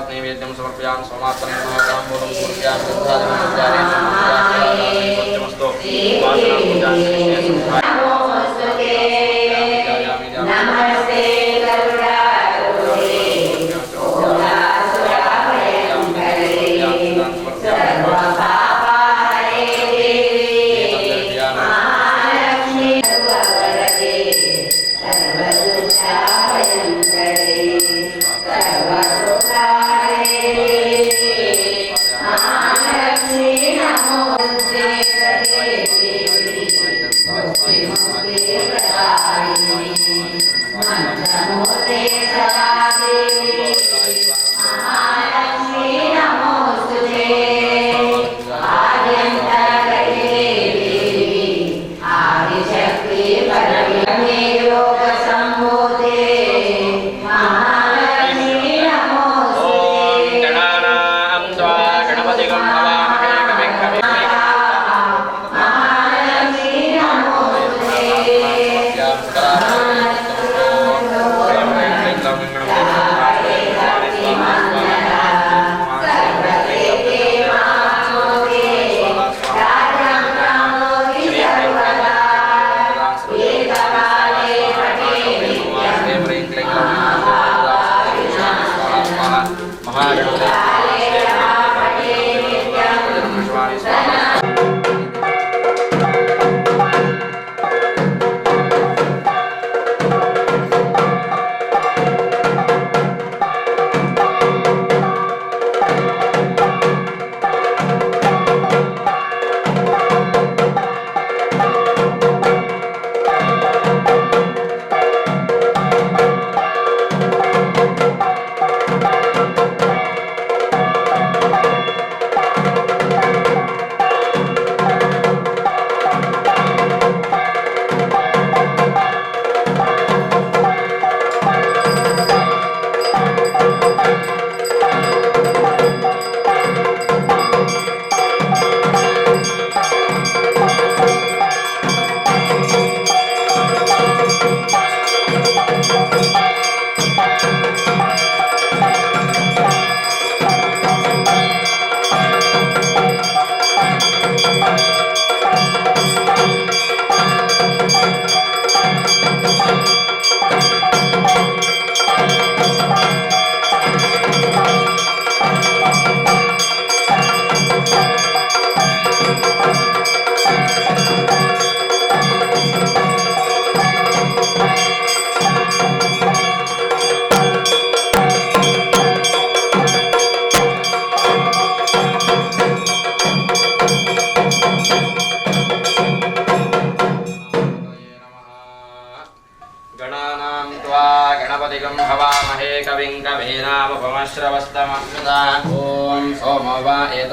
नैवेद्यं समर्पयामि सोमात्मने नमः ताम्बूलं समर्पयामि गन्धादिमस्तु वासनां पूजां करिष्ये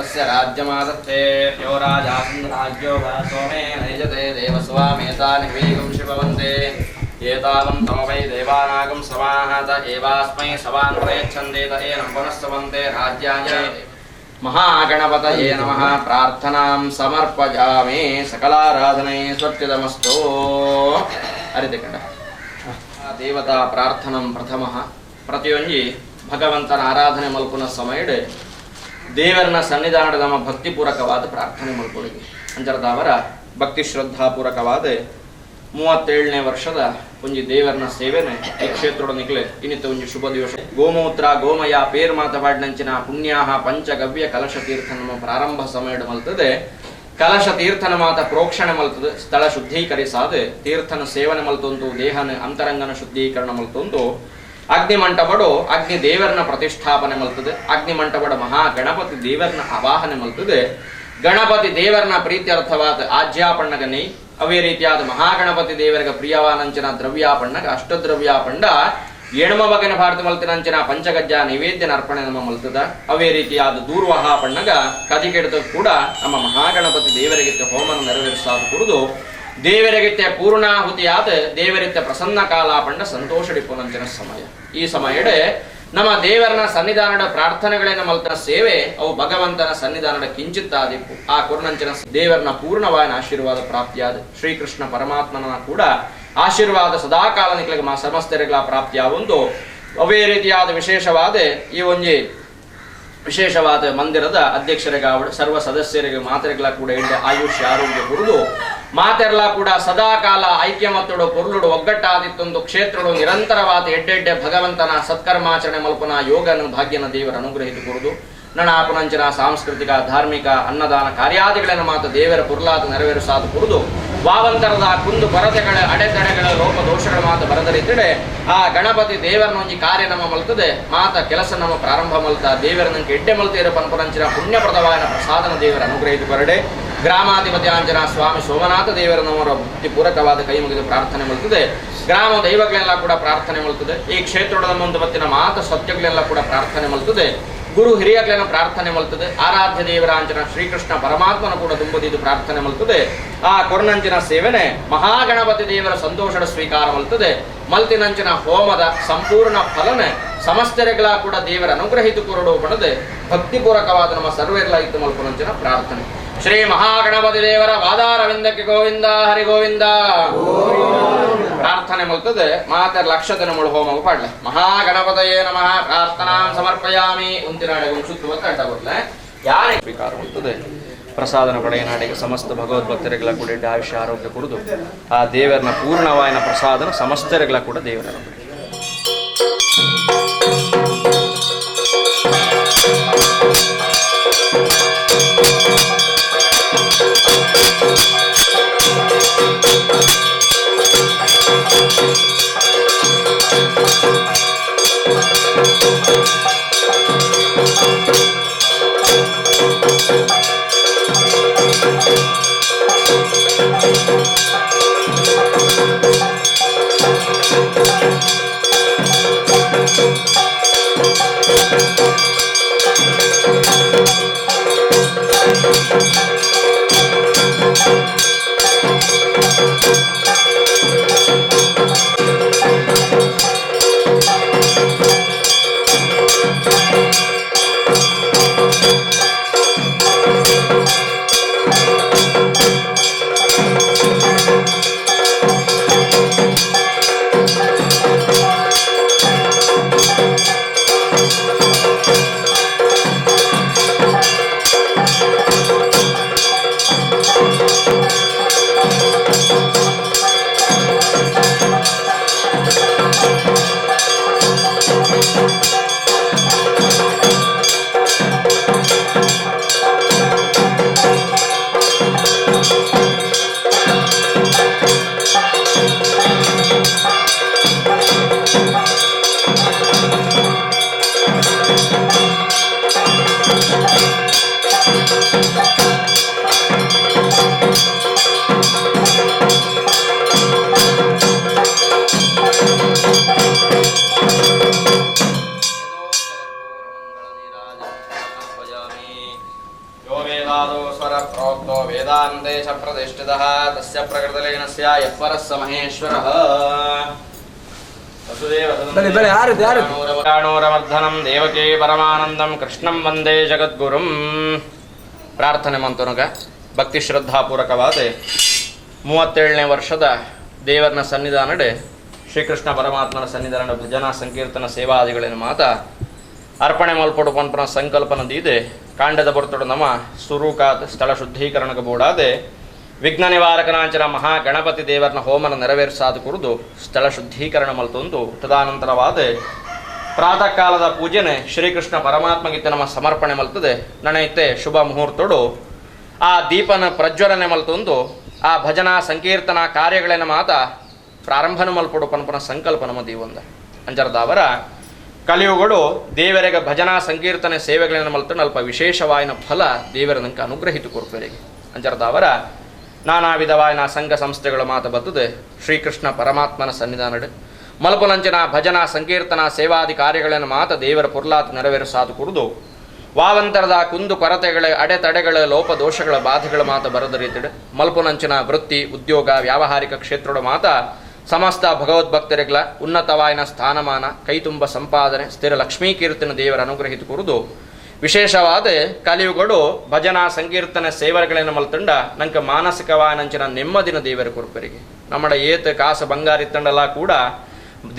नमस्ते राज्यमादत्ते यो राजासन् राज्यो वा सोमेन यजते देवस्वामेतानि वेगं शिववन्ते एतावन्तं वै देवानागं समाहत एवास्मै सवान् प्रयच्छन्ते त एनं पुनः सवन्ते राज्याय महागणपतये नमः। प्रार्थनां समर्पयामि सकलाराधनै स्वस्तिदमस्तु। अरितकण्ड देवता प्रार्थनं प्रथमः प्रतियोंजि भगವಂತನ ಆರಾಧನೆ ಮಲ್ಪುನ ಸಮಯಡ್ ದೇವರನ ಸನ್ನಿಧಾನದ ನಮ್ಮ ಭಕ್ತಿಪೂರಕವಾದ ಪ್ರಾರ್ಥನೆ ಮಲ್ಪೊಳಿಗೆ ಅಂಚರದಾವರ ಭಕ್ತಿ ಶ್ರದ್ಧಾಪೂರಕವಾದ 37ನೇ ವರ್ಷದ ಒಂಜಿ ದೇವರನ ಸೇವೆನೆ ಈ ಕ್ಷೇತ್ರದ ನಿಕ್ಲೆ ಇನ್ನಿತ ಒಂಜಿ ಶುಭ ದಿವಸ. ಗೋಮೂತ್ರ ಗೋಮಯ ಪೇರ್ ಮಾತವಾಡ್ನಂಚಿನ ಪುಣ್ಯಾಹ ಪಂಚಗವ್ಯ ಕಲಶ ತೀರ್ಥ ನಮ್ಮ ಪ್ರಾರಂಭ ಸಮಯಡ್ ಮಲ್ತದೆ. ಕಲಶ ತೀರ್ಥನ ಮಾತ ಪ್ರೋಕ್ಷಣೆ ಮಲ್ತದೆ, ಸ್ಥಳ ಶುದ್ಧೀಕರಿಸಾದೆ ತೀರ್ಥನ ಸೇವನೆ ಮಲ್ತೊಂದು ದೇಹನ ಅಂತರಂಗನ ಶುದ್ಧೀಕರಣ ಮಲ್ತೊಂದು ಅಗ್ನಿ ಮಂಟಪಡು ಅಗ್ನಿ ದೇವರನ ಪ್ರತಿಷ್ಠಾಪನೆ ಮಲ್ತದೆ. ಅಗ್ನಿ ಮಂಟಪಡ ಮಹಾಗಣಪತಿ ದೇವರನ ಆವಾಹನೆ ಮಲ್ತದೆ. ಗಣಪತಿ ದೇವರನ ಪ್ರೀತ್ಯರ್ಥವಾದ ಆಜ್ಯಾಪಣ್ಣಗನಿ ಅವೇ ರೀತಿಯಾದ ಮಹಾಗಣಪತಿ ದೇವರಿಗೆ ಪ್ರಿಯವಾನಂಚನ ದ್ರವ್ಯಾಪಣ್ಣಗ ಅಷ್ಟದ್ರವ್ಯಾಪಂಡ ಎಣ್ಮ ಬಗೆನ ಭಾರತ ಮಲ್ತಿನಂಚಿನ ಪಂಚಗಜ್ಜ ನೈವೇದ್ಯನ ಅರ್ಪಣೆ ನಮ್ಮ ಮಲ್ತದ. ಅವೇ ರೀತಿಯಾದ ದೂರ್ವಹ ಪಣ್ಣಗ ಕದಿಕೆಡ್ದ ಕೂಡ ನಮ್ಮ ಮಹಾಗಣಪತಿ ದೇವರಿಗಿತ್ತ ಹೋಮನ ನೆರವೇರಿಸಾದ ಕುರಿದು ದೇವರಿಗಿತ್ತೆ ಪೂರ್ಣಾಹುತಿಯಾದ ದೇವರಿತ್ತ ಪ್ರಸನ್ನ ಕಾಲ ಪಂಡ ಸಂತೋಷಡಿಪುನಂಚಿನ ಸಮಯ. ಈ ಸಮಯಡೆ ನಮ್ಮ ದೇವರನ ಸನ್ನಿಧಾನದ ಪ್ರಾರ್ಥನೆಗಳನ್ನ ಮಲ್ತನ ಸೇವೆ ಅವು ಭಗವಂತನ ಸನ್ನಿಧಾನದ ಕಿಂಚಿತ್ತಾದಿಪ್ಪು. ಆ ಕುರ್ನಂಚಿನ ದೇವರನ ಪೂರ್ಣವಾದ ಆಶೀರ್ವಾದ ಪ್ರಾಪ್ತಿಯಾದ ಶ್ರೀಕೃಷ್ಣ ಪರಮಾತ್ಮನ ಕೂಡ ಆಶೀರ್ವಾದ ಸದಾಕಾಲ ನಿಕ್ಲಗ ಸಮಸ್ತರಿಗಳ ಪ್ರಾಪ್ತಿಯಾವೊಂದು. ಅವೇ ರೀತಿಯಾದ ವಿಶೇಷವಾದ ಈ ಒಂಜಿ ವಿಶೇಷವಾದ ಮಂದಿರದ ಅಧ್ಯಕ್ಷರಿಗಾವಡು ಸರ್ವ ಸದಸ್ಯರಿಗೆ ಮಾತೆರೆಗಳ ಕೂಡ ಎಡ್ಡೆ ಆಯುಷ್ಯ ಆರೋಗ್ಯ ಕುರಿದು ಮಾತೆರ್ಲ ಕೂಡ ಸದಾಕಾಲ ಐಕ್ಯಮತ್ತುಡು ಪೊರ್ಲುಡು ಒಗ್ಗಟ್ಟಾದಿತ್ತೊಂದು ಕ್ಷೇತ್ರಡು ನಿರಂತರವಾದ ಎಡ್ಡೆಡ್ಡೆ ಭಗವಂತನ ಸತ್ಕರ್ಮಾಚರಣೆ ಮಲ್ಪನ ಯೋಗನ ಭಾಗ್ಯನ ದೇವರ ಅನುಗ್ರಹಿತು ಕುರಿದು ನಣಾಪುನಂಚಿನ ಸಾಂಸ್ಕೃತಿಕ ಧಾರ್ಮಿಕ ಅನ್ನದಾನ ಕಾರ್ಯಾದಿಗಳನ್ನು ಮಾತು ದೇವರ ಪುರ್ಲಾದ ನೆರವೇರಿಸಾದ ಕುರಿದು ವಾವಂತರದ ಕುಂದು ಕೊರತೆಗಳ ಅಡೆತಡೆಗಳ ಲೋಪ ದೋಷಗಳ ಮಾತು ಬರದರಿದ್ದರೆ ಆ ಗಣಪತಿ ದೇವರನೊಂಜಿ ಕಾರ್ಯ ನಮ್ಮ ಮಲ್ತದೆ ಮಾತ ಕೆಲಸ ನಮ್ಮ ಪ್ರಾರಂಭ ಮಲ್ತ ದೇವರ ನಂಗೆ ಎಡ್ಡೆ ಮಲ್ತೇರ ಪನ್ಪುನಂಚಿನ ಪುಣ್ಯಪ್ರದವಾದ ಪ್ರಸಾದನ ದೇವರ ಅನುಗ್ರಹಿತು ಬರಡೆ ಗ್ರಾಮಾಧಿಪತಿ ಆಂಜನ ಸ್ವಾಮಿ ಸೋಮನಾಥ ದೇವರನವರ ಭಕ್ತಿ ಪೂರಕವಾದ ಕೈ ಮುಗಿದು ಪ್ರಾರ್ಥನೆ ಮಲ್ತದೆ. ಗ್ರಾಮ ದೈವಗಳೆಲ್ಲ ಕೂಡ ಪ್ರಾರ್ಥನೆ ಮಲ್ತದೆ. ಈ ಕ್ಷೇತ್ರದ ಮುಂದೆ ಬತ್ತಿನ ಮಾತ ಸತ್ಯಗಳೆಲ್ಲ ಕೂಡ ಪ್ರಾರ್ಥನೆ ಮಲ್ತದೆ. ಗುರು ಹಿರಿಯಗಳನ್ನು ಪ್ರಾರ್ಥನೆ ಮಲ್ತದೆ. ಆರಾಧ್ಯ ದೇವರಾಂಜನ ಶ್ರೀಕೃಷ್ಣ ಪರಮಾತ್ಮನ ಕೂಡ ತುಂಬದಿದ್ದು ಪ್ರಾರ್ಥನೆ ಮಲ್ತದೆ. ಆ ಕೊರ್ನಂಚಿನ ಸೇವನೆ ಮಹಾಗಣಪತಿ ದೇವರ ಸಂತೋಷದ ಸ್ವೀಕಾರ ಮಲ್ತದೆ. ಮಲ್ತಿನಂಚಿನ ಹೋಮದ ಸಂಪೂರ್ಣ ಫಲನೆ ಸಮಸ್ತರೆಗಳ ಕೂಡ ದೇವರ ಅನುಗ್ರಹಿತು ಕೊರಡು ಪಡೆದೆ ಭಕ್ತಿಪೂರ್ವಕವಾದ ನಮ್ಮ ಸರ್ವೆಲ್ಲ ಇತ್ತು ಮಲ್ಪನಂಚಿನ ಪ್ರಾರ್ಥನೆ. ಶ್ರೀ ಮಹಾಗಣಪತಿ ದೇವರ ವಾದಾರವಿಂದಕ್ಕೆ ಗೋವಿಂದ ಹರಿ ಗೋವಿಂದ ಪ್ರಾರ್ಥನೆ ಮಲ್ತದೆ. ಮಾತೆ ಲಕ್ಷದ ಮುಳು ಹೋಮ ಪಾಡ್ಲೆ. ಮಹಾಗಣಪತಯೇ ನಮಃ ಪ್ರಾರ್ಥನಾ ಸಮರ್ಪಯಾಮಿ. ಉಂತಿನಾಡೆಗೆ ಒಂದು ಸುತ್ತುವ ಅಡ್ಡ ಬರ್ಲೆ ಯಾರೇ ಸ್ವೀಕಾರ ಮಲ್ತದೆ. ಪ್ರಸಾದನ ಪಡೆಯನಾಡಿಗೆ ಸಮಸ್ತ ಭಗವದ್ಭಕ್ತರಿಗಳ ಕೂಡ ಆಯುಷ್ಯ ಆರೋಗ್ಯ ಕುರಿದು ಆ ದೇವರನ ಪೂರ್ಣವಾಯನ ಪ್ರಸಾದನ ಸಮಸ್ತರಿಗಳ ಕೂಡ ದೇವರ ಮಹೇಶ್ವರಃ ದೇವಕೇ ಪರಮಾನಂದಂ ಕೃಷ್ಣಂ ವಂದೇ ಜಗದ್ಗುರುಂ. ಪ್ರಾರ್ಥನೆ ಮಂತನುಗ ಭಕ್ತಿ ಶ್ರದ್ಧಾಪೂರ್ವಕವಾದ 37ನೇ ವರ್ಷದ ದೇವರನ ಸನ್ನಿಧಾನಡೆ ಶ್ರೀಕೃಷ್ಣ ಪರಮಾತ್ಮನ ಸನ್ನಿಧಾನ ಭಜನಾ ಸಂಕೀರ್ತನ ಸೇವಾದಿಗಳನ್ನು ಮಾತ ಅರ್ಪಣೆ ಮಲ್ಪಡು ಪನ್ಪನ ಸಂಕಲ್ಪನ ದೀದೆ ಕಾಂಡದ ಬರ್ತಡು ನಮ್ಮ ಸುರೂಕಾದ ಸ್ಥಳ ಶುದ್ಧೀಕರಣಕ್ಕೆ ಬೋಡಾದೆ ವಿಘ್ನ ನಿವಾರಕನಾಂಚನ ಮಹಾಗಣಪತಿ ದೇವರನ ಹೋಮನ ನೆರವೇರಿಸಾದ ಕುರಿದು ಸ್ಥಳ ಶುದ್ಧೀಕರಣ ಮಲ್ತೊಂದು ತದಾನಂತರವಾದ ಪ್ರಾತಃ ಕಾಲದ ಪೂಜೆನೆ ಶ್ರೀಕೃಷ್ಣ ಪರಮಾತ್ಮಗಿತ್ತ ನಮ್ಮ ಸಮರ್ಪಣೆ ಮಲ್ತದೆ. ನನೈತೆ ಶುಭ ಮುಹೂರ್ತೋಡು ಆ ದೀಪನ ಪ್ರಜ್ವಲನೆ ಮಲ್ತೊಂದು ಆ ಭಜನಾ ಸಂಕೀರ್ತನಾ ಕಾರ್ಯಗಳನ್ನು ಮಾತ ಪ್ರಾರಂಭನ ಮಲ್ಪಡು ಪನ್ಪನ ಸಂಕಲ್ಪ ನಮ್ಮ ದೀವೊಂದ ಅಂಜರದಾವರ ಕಲಿಯುಗಗಳು ದೇವರಿಗೆ ಭಜನಾ ಸಂಕೀರ್ತನೆ ಸೇವೆಗಳನ್ನು ಮಲ್ತೊಂಡು ಅಲ್ಪ ವಿಶೇಷವಾಯಿನ ಫಲ ದೇವರ ನಂಗೆ ಅನುಗ್ರಹಿತು ಕೊರ್ಪೆರಿಗೆ ಅಂಜರದಾವರ ನಾನಾ ವಿಧವಾಯಿನ ಸಂಘ ಸಂಸ್ಥೆಗಳ ಮಾತು ಬರ್ತದೆ ಶ್ರೀಕೃಷ್ಣ ಪರಮಾತ್ಮನ ಸನ್ನಿಧಾನಡು ಮಲ್ಪನಂಚಿನ ಭಜನಾ ಸಂಕೀರ್ತನಾ ಸೇವಾದಿ ಕಾರ್ಯಗಳನ್ನು ಮಾತ ದೇವರ ಪೊರ್ಲಾತ್ ನೆರವೇರಿಸಾದು ಕುರಿದು ವಾವಂತರದ ಕುಂದು ಕೊರತೆಗಳ ಅಡೆತಡೆಗಳ ಲೋಪದೋಷಗಳ ಬಾಧೆಗಳ ಮಾತ ಬರದ ರೀತಿಡು ಮಲ್ಪನಂಚಿನ ವೃತ್ತಿ ಉದ್ಯೋಗ ವ್ಯಾವಹಾರಿಕ ಕ್ಷೇತ್ರದ ಮಾತ ಸಮಸ್ತ ಭಗವದ್ಭಕ್ತರಿಗಳ ಉನ್ನತವಾಯಿನ ಸ್ಥಾನಮಾನ ಕೈತುಂಬ ಸಂಪಾದನೆ ಸ್ಥಿರ ಲಕ್ಷ್ಮೀ ಕೀರ್ತನ ದೇವರ ಅನುಗ್ರಹಿತ ಕುರಿದು ವಿಶೇಷವಾದ ಕಲಿಯುಗಡು ಭಜನಾ ಸಂಕೀರ್ತನೆ ಸೇವರ್ಗಳನ್ನು ಮಲ್ತಂಡ ನಂಗೆ ಮಾನಸಿಕವಾನಂಚಿನ ನೆಮ್ಮದಿನ ದೇವರ ಕೊರ್ಪರಿಗೆ ನಮ್ಮಡ ಏತ ಕಾಸ ಬಂಗಾರಿತ್ತಂಡಲ್ಲ ಕೂಡ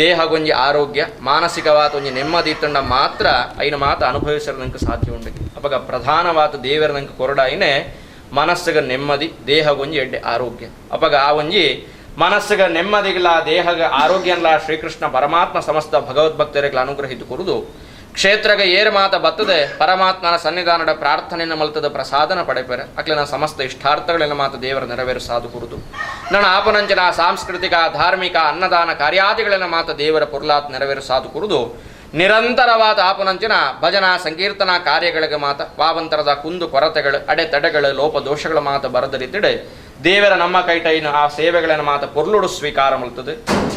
ದೇಹಗೊಂಜಿ ಆರೋಗ್ಯ ಮಾನಸಿಕವಾದ ಒಂಜಿ ನೆಮ್ಮದಿ ಇತ್ತಂಡ ಮಾತ್ರ ಐನ ಮಾತ ಅನುಭವಿಸಲು ನಂಗೆ ಸಾಧ್ಯ ಉಂಡು. ಅಪಗ ಪ್ರಧಾನವಾದ ದೇವರ ನಂಗೆ ಕೊರಡಾಯಿನೇ ಮನಸ್ಸಿಗೆ ನೆಮ್ಮದಿ ದೇಹಗೊಂಜಿ ಎಡ್ಡೆ ಆರೋಗ್ಯ. ಅಪಗ ಆ ಒಂಜಿ ಮನಸ್ಸಿಗೆ ನೆಮ್ಮದಿಗಳ ದೇಹಗ ಆರೋಗ್ಯನ್ಲ ಶ್ರೀಕೃಷ್ಣ ಪರಮಾತ್ಮ ಸಮಸ್ತ ಭಗವದ್ಭಕ್ತರಿಗಳ ಅನುಗ್ರಹಿತ ಕುರಿದು ಕ್ಷೇತ್ರಗ ಏರು ಮಾತ ಬತ್ತದೆ ಪರಮಾತ್ಮನ ಸನ್ನಿಧಾನದ ಪ್ರಾರ್ಥನೆಯನ್ನು ಮಲ್ತದ ಪ್ರಸಾದನ ಪಡೆಪರೆ ಅಕ್ಲಿನ ಸಮಸ್ತ ಇಷ್ಟಾರ್ಥಗಳನ್ನು ಮಾತ ದೇವರ ನೆರವೇರಿಸಾದು ಕುರಿತು ನನ್ನ ಆಪನಂಚಿನ ಸಾಂಸ್ಕೃತಿಕ ಧಾರ್ಮಿಕ ಅನ್ನದಾನ ಕಾರ್ಯಾದಿಗಳನ್ನು ಮಾತ ದೇವರ ಪೊರ್ಲಾತ್ ನೆರವೇರಿಸಾದು ಕುರಿದು ನಿರಂತರವಾದ ಆಪನಂಚಿನ ಭಜನಾ ಸಂಕೀರ್ತನಾ ಕಾರ್ಯಗಳಿಗೆ ಮಾತ ವಾವಂತರದ ಕುಂದು ಕೊರತೆಗಳು ಅಡೆತಡೆಗಳು ಲೋಪದೋಷಗಳ ಮಾತ ಬರದ ರೀತಿಡೆ ದೇವರ ನಮ್ಮ ಕೈಟೈನ ಆ ಸೇವೆಗಳನ್ನು ಮಾತ ಪೊರ್ಲುಡು ಸ್ವೀಕಾರ ಮಲ್ತದೆ.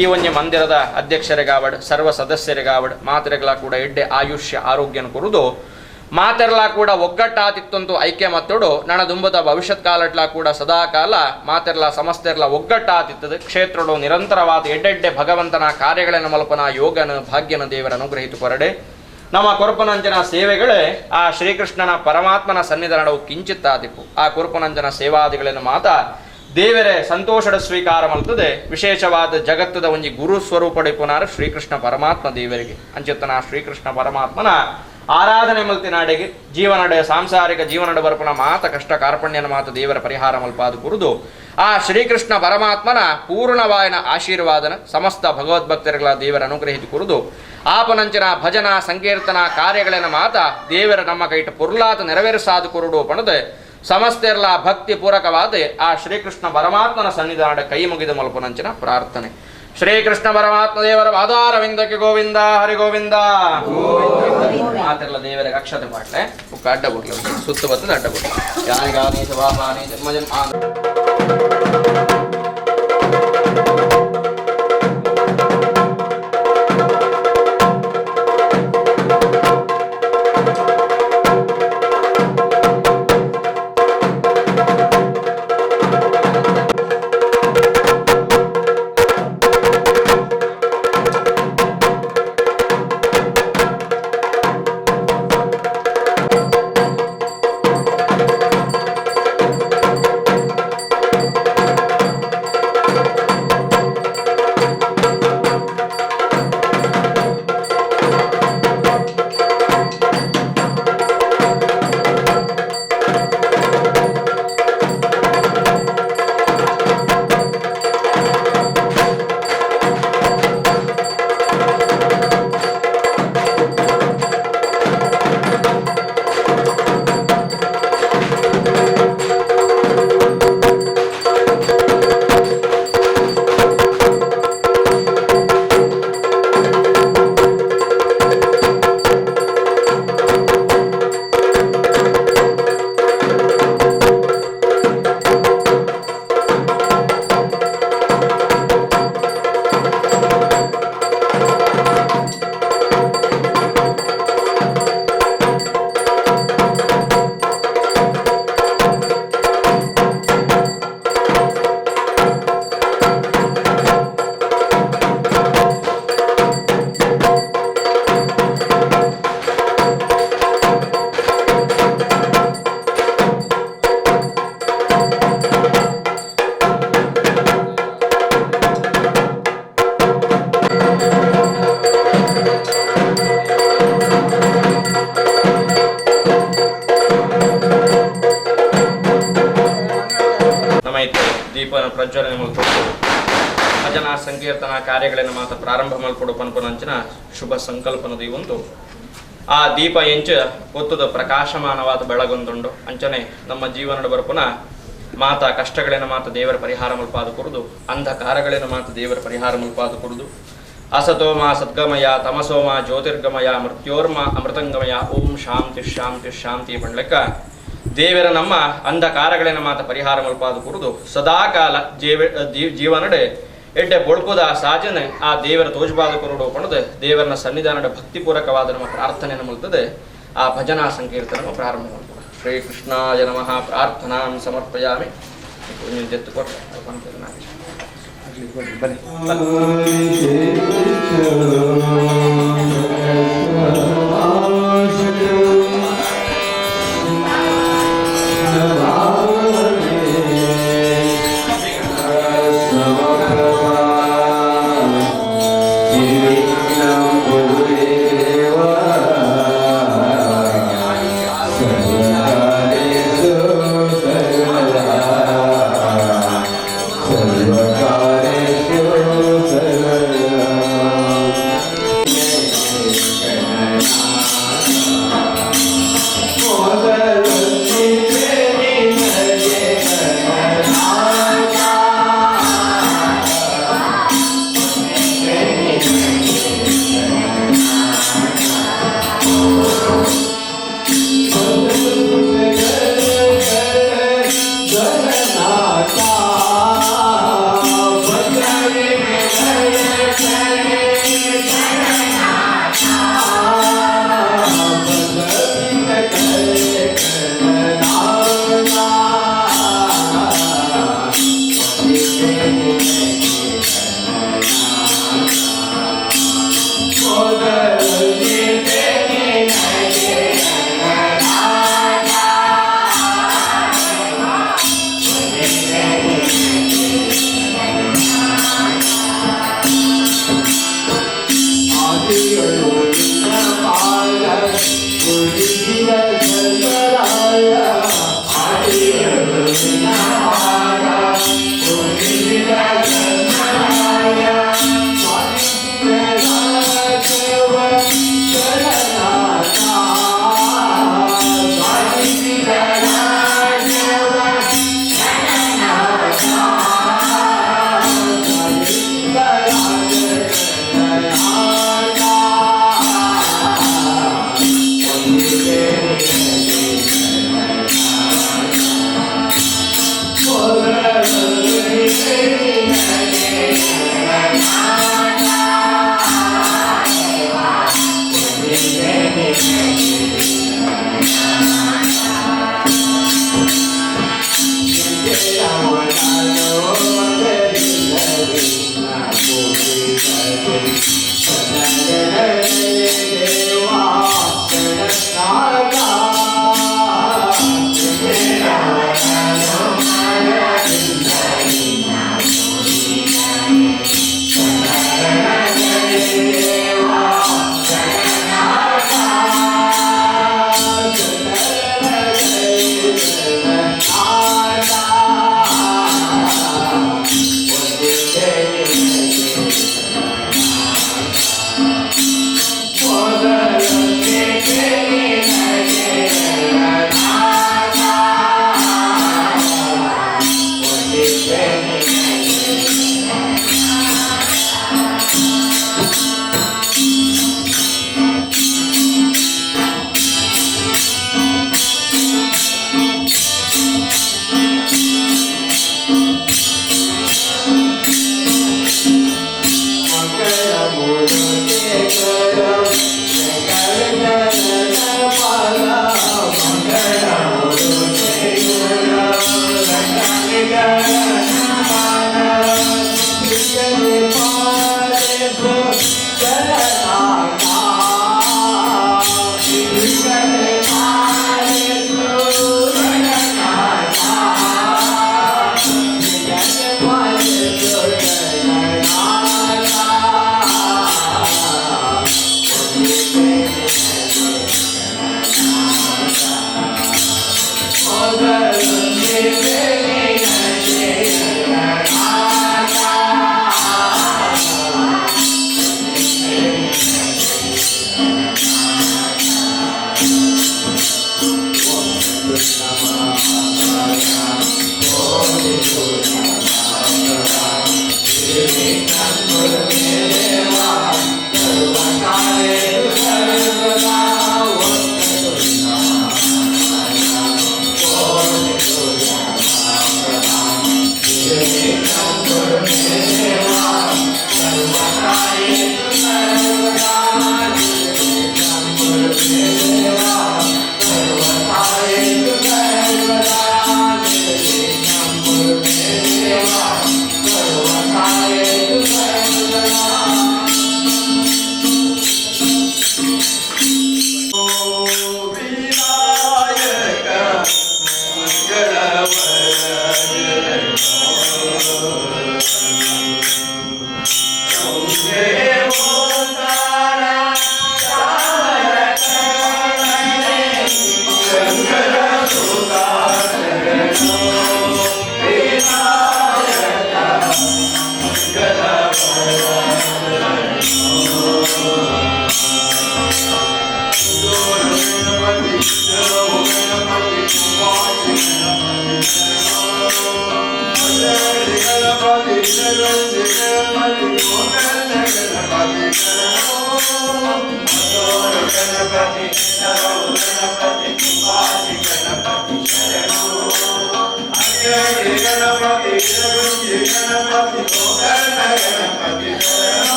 ಈ ಒಂಜಿ ಮಂದಿರದ ಅಧ್ಯಕ್ಷರಿಗಾವಡ್ ಸರ್ವ ಸದಸ್ಯರಿಗಾವಡ್ ಮಾತೆರೆಗಳ ಕೂಡ ಎಡ್ಡೆ ಆಯುಷ್ಯ ಆರೋಗ್ಯನ ಕುರಿದು ಮಾತೆರಲ ಕೂಡ ಒಗ್ಗಟ್ಟಾತಿತ್ತಂತೂ ಐಕ್ಯ ಮತ್ತೋಡು ನಣ ದುಂಬದ ಭವಿಷ್ಯತ್ ಕಾಲಟ್ಲ ಕೂಡ ಸದಾಕಾಲ ಮಾತೆರ್ಲ ಸಮಸ್ತೆರ್ಲ ಒಗ್ಗಟ್ಟಾತಿತ್ತದೆ. ಕ್ಷೇತ್ರಡು ನಿರಂತರವಾದ ಎಡ್ಡೆಡ್ಡೆ ಭಗವಂತನ ಕಾರ್ಯಗಳನ್ನು ಮಲ್ಪನ ಯೋಗನ ಭಾಗ್ಯನ ದೇವರ ಅನುಗ್ರಹಿತು ಕೊರಡೆ ನಮ್ಮ ಕೊರಪನಂಜನ ಸೇವೆಗಳೇ ಆ ಶ್ರೀಕೃಷ್ಣನ ಪರಮಾತ್ಮನ ಸನ್ನಿಧಾನವು ಕಿಂಚಿತ್ತಾದಿಪ್ಪು ಆ ಕೊರಪನಂಜನ ಸೇವಾದಿಗಳನ್ನು ಮಾತ ದೇವರೇ ಸಂತೋಷದ ಸ್ವೀಕಾರ ಮಲ್ತದೆ. ವಿಶೇಷವಾದ ಜಗತ್ತದ ಒಂಜಿ ಗುರು ಸ್ವರೂಪಡಿಪುನಾರ ಶ್ರೀಕೃಷ್ಣ ಪರಮಾತ್ಮ ದೇವರಿಗೆ ಅಂಚಿತ್ತನ ಶ್ರೀಕೃಷ್ಣ ಪರಮಾತ್ಮನ ಆರಾಧನೆ ಮಲ್ತಿನಾಡೆಗೆ ಜೀವನಡೆ ಸಾಂಸಾರಿಕ ಜೀವನಡ ಬರ್ಪಣ ಮಾತ ಕಷ್ಟ ಕಾರ್ಪಣ್ಯನ ಮಾತ ದೇವರ ಪರಿಹಾರ ಮಲ್ಪಾದು ಕುರಿದು ಆ ಶ್ರೀಕೃಷ್ಣ ಪರಮಾತ್ಮನ ಪೂರ್ಣವಾಯನ ಆಶೀರ್ವಾದನ ಸಮಸ್ತ ಭಗವದ್ಭಕ್ತರುಗಳ ದೇವರ ಅನುಗ್ರಹಿತ ಕುರಿದು ಆಪನಂಚಿನ ಭಜನಾ ಸಂಕೀರ್ತನಾ ಕಾರ್ಯಗಳನ್ನು ಮಾತ ದೇವರ ನಮ್ಮ ಕೈಟ ಪೊರ್ಲಾತ ನೆರವೇರಿಸಾದು ಕುರುಡು ಪಣದೆ ಸಮಸ್ತೆರ್ಲ ಭಕ್ತಿ ಪೂರಕವಾದ ಆ ಶ್ರೀಕೃಷ್ಣ ಪರಮಾತ್ಮನ ಸನ್ನಿಧಾನದ ಕೈ ಮುಗಿದ ಮಲ್ಪನಂಚಿನ ಪ್ರಾರ್ಥನೆ. ಶ್ರೀಕೃಷ್ಣ ಪರಮಾತ್ಮ ದೇವರ ಪಾದಾರವಿಂದಕ್ಕೆ ಗೋವಿಂದ ಹರಿ ಗೋವಿಂದ. ಮಾತೆರ್ಲ ದೇವರ ಅಕ್ಷತೆ ಪಾಟ್ಲೆ ಬುಕ್ಕ ಅಡ್ಡ ಬುಡ್ಲ ಸುತ್ತ ಬತ್ತದ ಅಡ್ಡ ಬುಡ್ಲ ಯಾನಿಗಾನಿ ಶುಭಾಪಾನಿ ಜನ್ಮ ಜನ್ಮ. ದೀಪನ ಪ್ರಜ್ವಲನೆ ಮೂಲಕ ಭಜನಾ ಸಂಕೀರ್ತನಾ ಕಾರ್ಯಗಳನ್ನು ಮಾತ್ರ ಪ್ರಾರಂಭ ಮಲ್ಪಡು ಪನ್ಪನಂಚಿನ ಶುಭ ಸಂಕಲ್ಪನದ ಈ ಒಂದು ಆ ದೀಪ ಎಂಚ ಒತ್ತದ ಪ್ರಕಾಶಮಾನವಾದ ಬೆಳಗೊಂದುಂಡು ಅಂಚನೆ ನಮ್ಮ ಜೀವನದ ಬರಪುನ ಮಾತಾ ಕಷ್ಟಗಳೇನ ಮಾತ ದೇವರ ಪರಿಹಾರ ಮಲ್ಪಾದ ಕೊರುದು ಅಂಧಕಾರಗಳೇನ ಮಾತ ದೇವರ ಪರಿಹಾರ ಮಲ್ಪಾದ ಕೊರುದು ಅಸತೋಮ ಸದ್ಗಮಯ ತಮಸೋಮ ಜ್ಯೋತಿರ್ಗಮಯ ಮೃತ್ಯೋರ್ಮ ಅಮೃತಂಗಮಯ ಓಂ ಶಾಂತಿ ಶಾಂತಿ ಶಾಂತಿ ಪಂಡ್ಲೆಕ್ಕ ದೇವರ ನಮ್ಮ ಅಂಧಕಾರಗಳೇನ ಮಾತ ಪರಿಹಾರ ಮಲ್ಪಾದ ಕೊರುದು ಸದಾಕಾಲ ಜೀವನಡೆ ಎಡ್ಡೆ ಬೊಳ್ಪುದ ಸಾಜನೆ ಆ ದೇವರ ತೋಜುಬಾದ ಕೊರಡು ಪಣದು ದೇವರನ ಸನ್ನಿಧಾನದ ಭಕ್ತಿಪೂರ್ವಕವಾದ ನಮ್ಮ ಪ್ರಾರ್ಥನೆಯನ್ನು ಮುಲ್ತದೆ ಆ ಭಜನಾ ಸಂಕೀರ್ತನ ಪ್ರಾರಂಭ ಮಾಡ್ತಾರೆ. ಶ್ರೀ ಕೃಷ್ಣಾಯ ನಮಃ ಪ್ರಾರ್ಥನಾಂ ಸಮರ್ಪಯಾಮಿ. ಜೆತ್ತು ಕೊಟ್ಟೆ.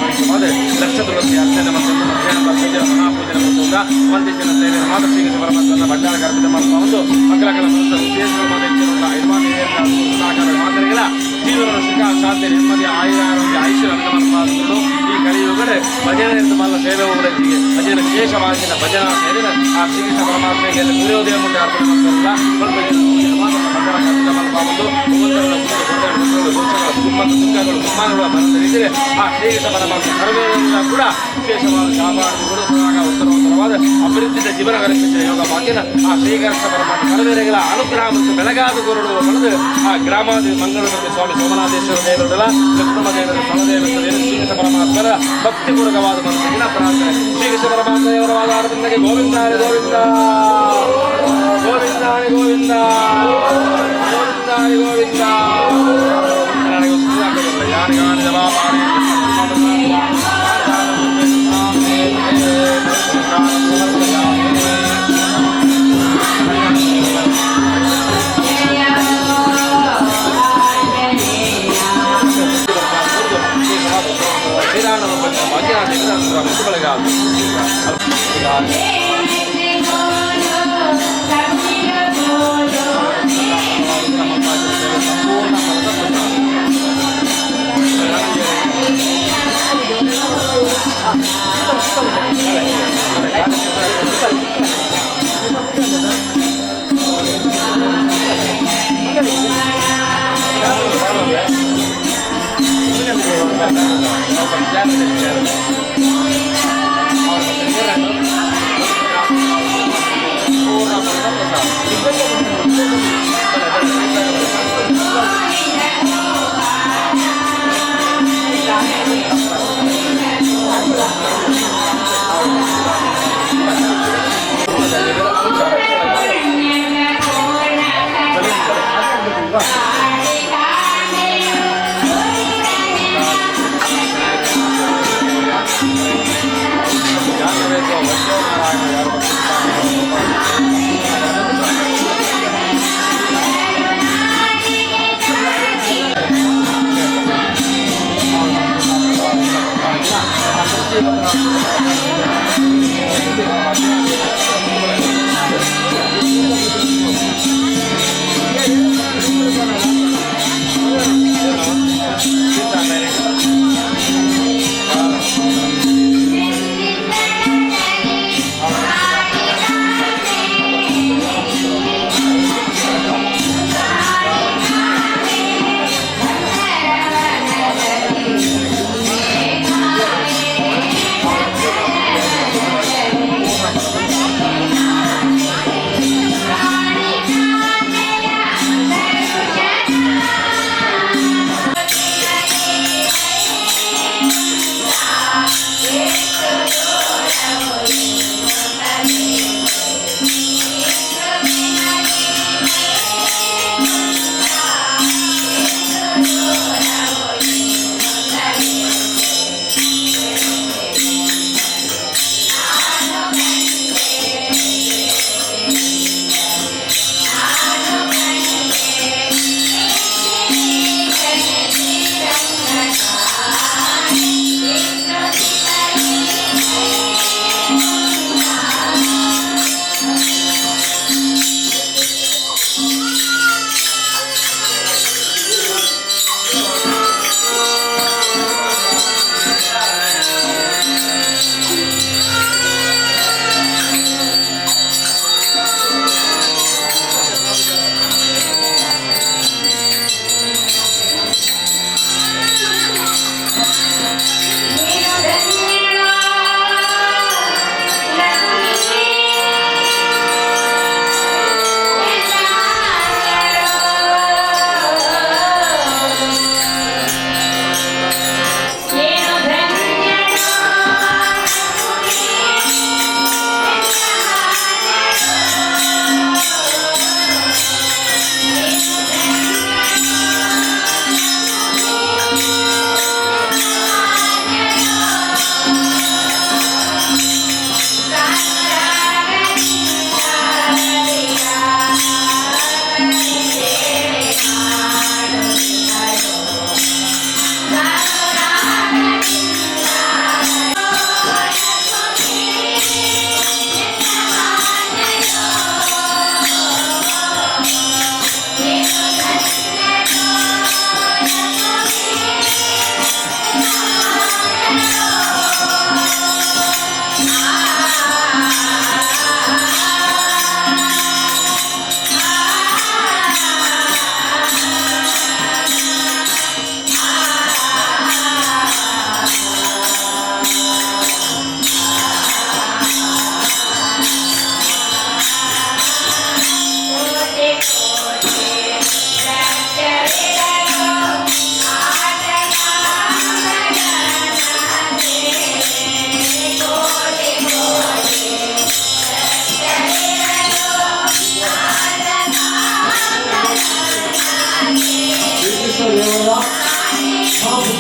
ಸಾಮೂಹಿಕವಾದ ಲಕ್ಷ ತುಳಸಿ ಅರ್ಚನೆ ಮತ್ತು ಮಧ್ಯಾಹ್ನದ ಪೂಜೆ ಮಹಾಪೂಜೆ ಮತ್ತು ಮಂದಿಸಿನ ಸೇವೆ ಮಾತ್ರ ಶ್ರೀಕೃಷ್ಣ ಪರಮಾತ್ಮನ ಭಂಡಾರ ಕರ್ಪಿತ ಮಾಡುವ ಒಂದು ಮಕ್ಕಳ ಮನಸ್ಸು ಉದ್ದೇಶಗಳು ಮಾತ್ರ ಹೆಚ್ಚಿನ ಐರ್ಮಾನ ಮಾತ್ರೆಗಳ ಜೀವನದ ಸುಖ ಶಾಂತಿ ನೆಮ್ಮದಿ ಆಯುರ ಆರೋಗ್ಯ ಐಶ್ವರ್ಯ ಅನುಮಾನಗಳು. ಈ ಕಲಿಯುಗಡೆ ಭಜನೆ ಮಲ್ಲ ಸೇವೆ ಹೋಗುವುದಕ್ಕೆ ಭಜನೆ ವಿಶೇಷವಾಗಿ ಭಜನಾ ಸೇವೆ ಆ ಶ್ರೀಕೃಷ್ಣ ಪರಮಾತ್ಮೆಗೆ ಸೂರ್ಯೋದಯ ಮುಂದೆ ಅರ್ಪಣೆ ಮಾಡ್ತಾರಲ್ಲ, ಮಾತ್ರ ಭಂಡಾರ ಕರ್ಪಿತ ಮಾಡುವ ಒಂದು ಕುಟುಂಬ ದುಃಖಗಳು ಕುಮಾರಗಳು ಮನದಲ್ಲಿದ್ದರೆ ಆ ಶ್ರೀಕೃಷ್ಣ ಪರಮಾತ್ಮ ಸರ್ವೇರಿಂದ ಕೂಡ ವಿಶೇಷವಾದ ಕಾಪಾಡಿಕೊಂಡು ಸದಾಗ ಉತ್ತರೋತ್ತರವಾದ ಅಭಿವೃದ್ಧಿಯ ಜೀವನ ಕಲ್ಪಿಸಿದ ಯೋಗ ಭಾಗ್ಯನ ಆ ಶ್ರೀಕೃಷ್ಣ ಪರಮಾತ್ಮ ಸರ್ವೇರಿಗಳ ಅನುಗ್ರಹ ಮತ್ತು ಬೆಳಗಾದ ಗುರುಡು ಪಡೆದು ಆ ಗ್ರಾಮಾದಿ ಮಂಗಳೂರಲ್ಲಿ ಸ್ವಾಮಿ ಸೋಮನಾಥೇಶ್ವರ ದೇವರುಗಳ ಕುಟುಂಬ ದೇವರು ಸ್ಥಳದೇವರ ಶ್ರೀಕೃಷ್ಣ ಪರಮಾತ್ಮರ ಭಕ್ತಿಪೂರ್ವಕವಾದ ಮನಸ್ಸಿನ ಪ್ರಾರ್ಥನೆ. ಶ್ರೀಕೃಷ್ಣ ಪರಮಾತ್ಮ ದೇವರವಾದ ಆರವಿಂದಗೆ ಗೋವಿಂದ ಗೋವಿಂದ ಗೋವಿಂದ ಗೋವಿಂದ ಗೋವಿಂದ ಗೋವಿಂದ.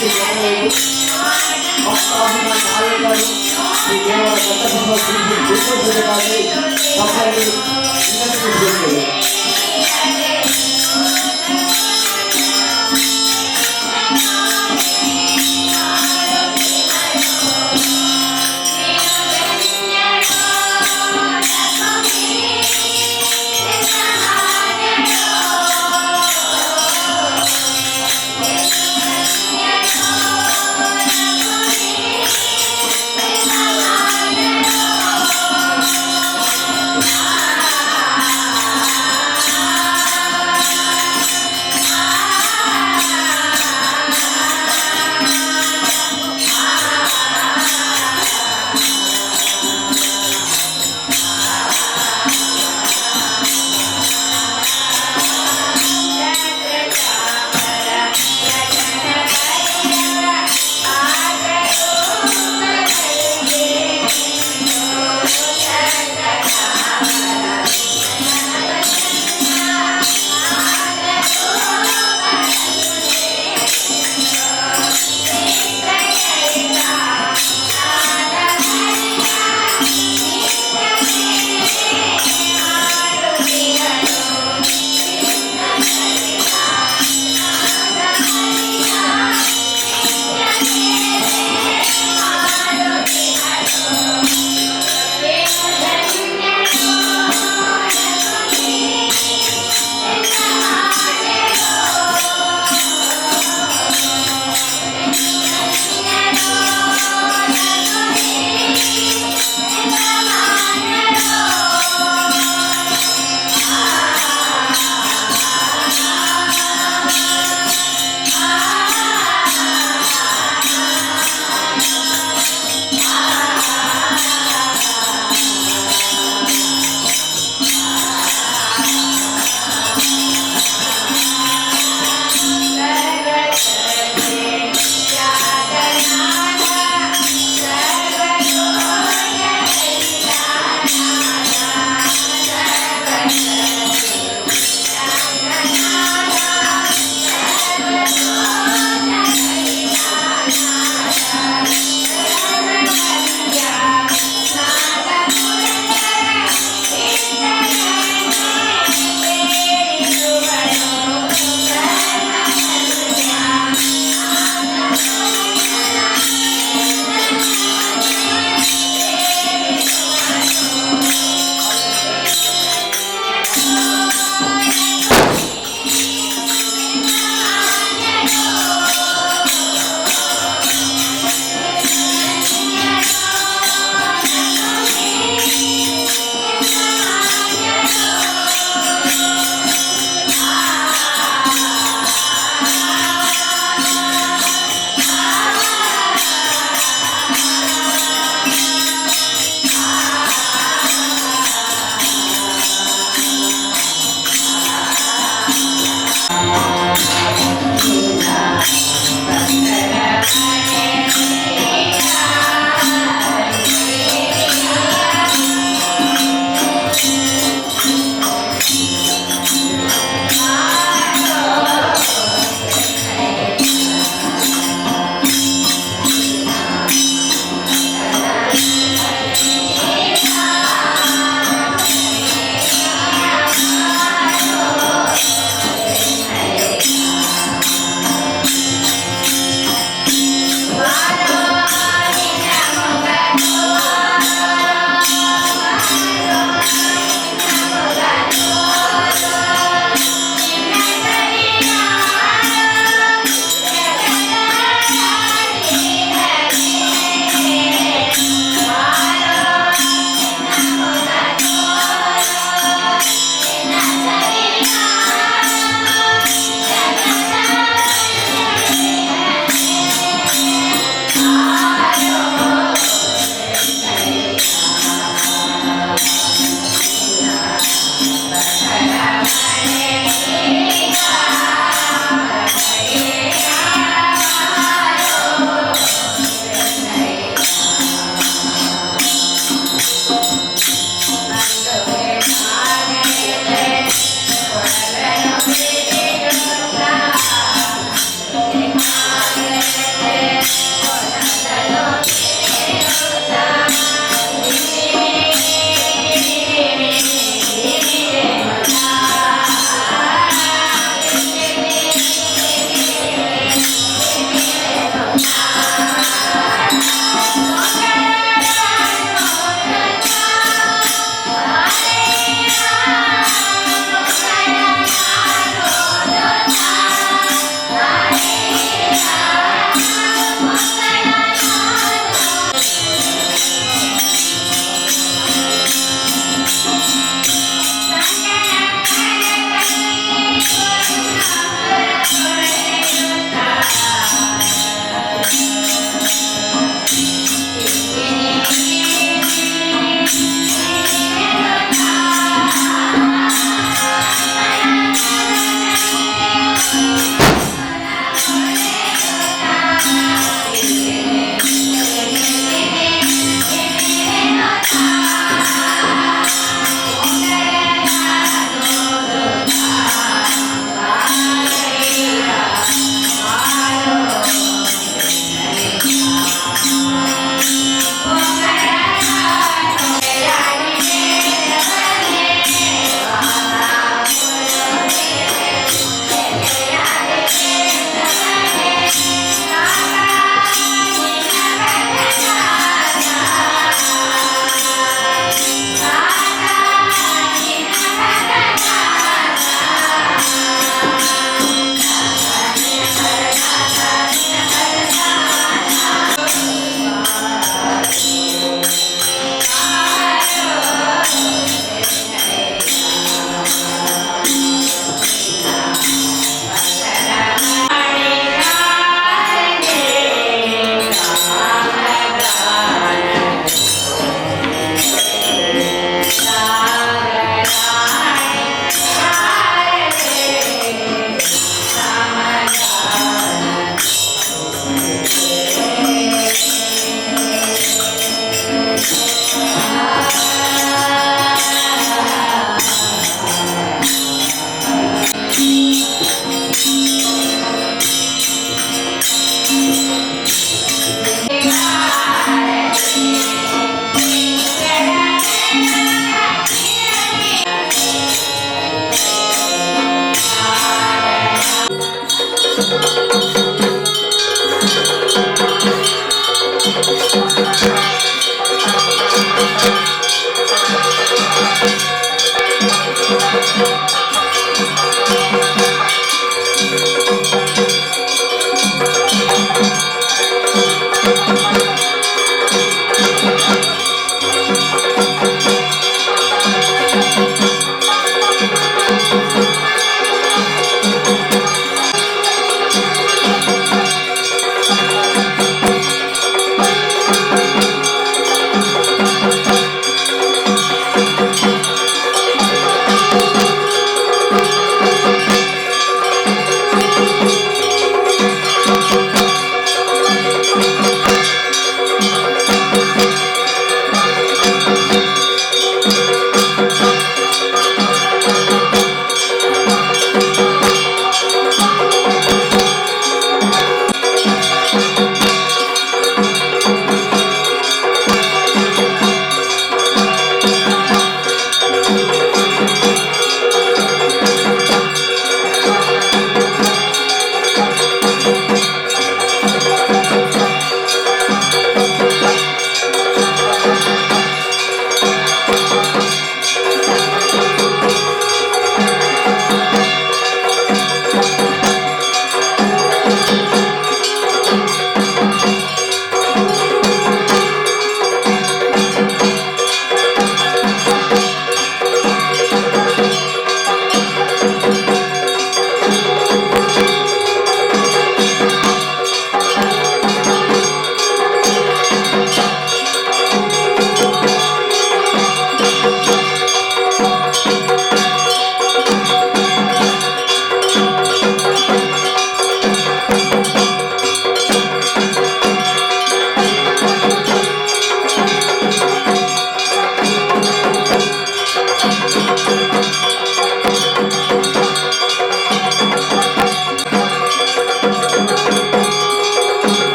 ಈ ದೇವರ ದತ್ತಸಂಭವ ಶ್ರೀ ಶ್ರೀ ತಮ್ಮಲ್ಲಿ ವಿನಂತಿಸಿದ್ದೇವೆ.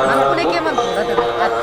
ಮಲ್ಪುನೆಕ್ಕೆ ಮಲ್ಪುದು.